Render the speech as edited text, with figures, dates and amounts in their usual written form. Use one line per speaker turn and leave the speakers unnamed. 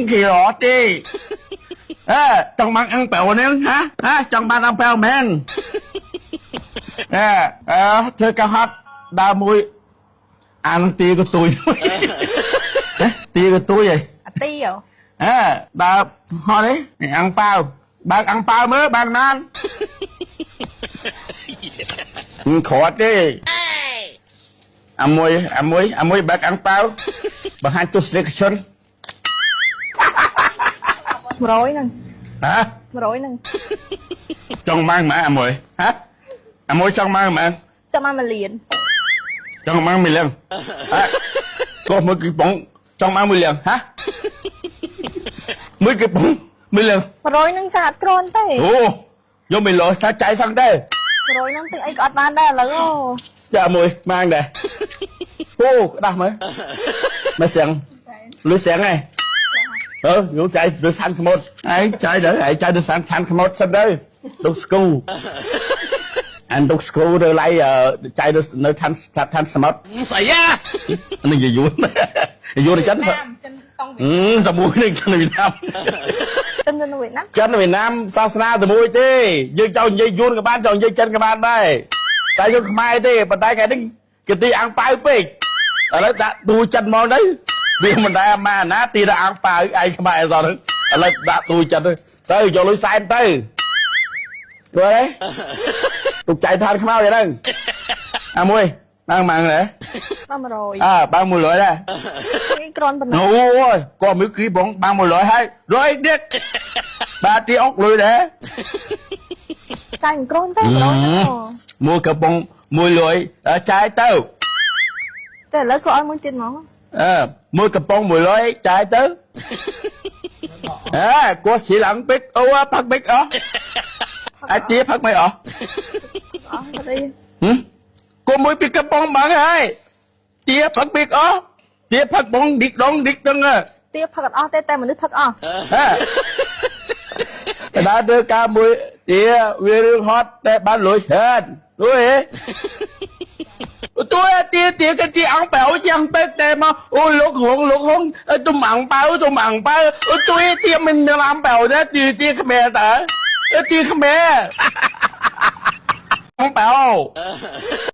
ញគេរត់ទេអើចង់បានអាំងប៉ាវហ្នឹងហាហាចង់បានអាំងប៉ាវមែនអើអើធ្វើកុហកដើមមួយអានទីក៏ទួយទីក៏ទួយហី
អាទីហ៎
អើដើរហត់ទេអាំងប៉ាវបើកអាំងប៉ាវមើលបើកណានគ្រាត់ទេអាមួយអាមួយអាមួយបើកអាំងប៉ាវបង្ហាញទស្សនិកជន
100ហ្នឹង
ហ៎
100ហ្នឹង
ចង់បានម៉ែអាមួយហ៎អាមួយចង់បានម៉ែ
ចង់បាន1លាន
ចង់បាន1លានហ៎កោះមួយគីបងចង់បាន1លានហ៎មួយគីបង1លាន
100ហ្នឹងចាអត់គ្រាន់ទេ
អូយក1លានសាចាយសឹងទេ
100ហ្នឹងទិញអីក៏អត់បានដែរឥឡូវអូ
ចាមួយបានដែរអូក្តាស់មើលមើលសៀងលុយសៀងឯងអឺយកចាយទៅសានខ្មោចឯងចាយទៅឯងចាយទៅសានឋានខ្មោចសិនទៅដុកស្គូអានដុកស្គូទៅឡៃចាយទៅនៅឋានឋានសមុទ្រ
ស្អីយ៉ា
នឹងយយួនយួនចិន
ចិនតង់
អឺតែមួយនឹងចិនវៀតណាម
ចិននៅវៀតណាម
ចិនវៀតណាមសាសនាតែមួយទេយើងចង់និយាយយួនក៏បានចង់និយាយចិនក៏បានដែរតែយើងខ្មែរទេប៉ុន្តែគេនេះគេទីអាំងប៉ាវពេកឥឡូវដាក់ទូចិនមកទៅវាមិនដែរអាម៉ាណាទីដល់អាំងប៉ាវឯងខ្មែរសោះហ្នឹងឥឡូវដាក់ទូចិនទៅទៅយកលុយសែនទៅយល់ទេទុកចៃឋានខ្មៅយ៉ាងហ្នឹងអាមួយឡើងម៉ាំងដែរ
បាន100
អើបាន100ដែរ
គេគ្រាន់ប៉ុណ្ណឹង
អូយក៏មួយគីបងបាន100ហើយរយទៀតបាទទីអុកលុយដែរ
ចាញ់គ្រាន់ទេ100ហ្នឹង
មួយកំប៉ុង100ចាយទៅ
តែឥឡូវក៏ឲ្យមួយទៀតហ្មង
អើមួយកំប៉ុង100ចាយទៅអើគាត់chỉឡើងពេកអូផឹកពេកអស់អាទាផឹកមិនអស់
អស់អី
ហឹមគមួយពីកំប៉ុងបានហើយទាផឹកពេកអស់ទាផឹកបងឌិកដងឌិកដឹង
ទាផឹកអត់អស់ទេតែមនុស្សផឹកអស់
ហ៎តែដល់ធ្វើការមួយទាវារឿងហត់តែបានលុយច្រើនលុយហ៎ tôi tia tia cái tia ăn bảo chẳng biết tem mà ôi lúc hồn lúc hồn tôi mặn bao tôi mặn bao tôi tia mình làm bảo đó tia tia khmer tả tia khmer ăn bảo.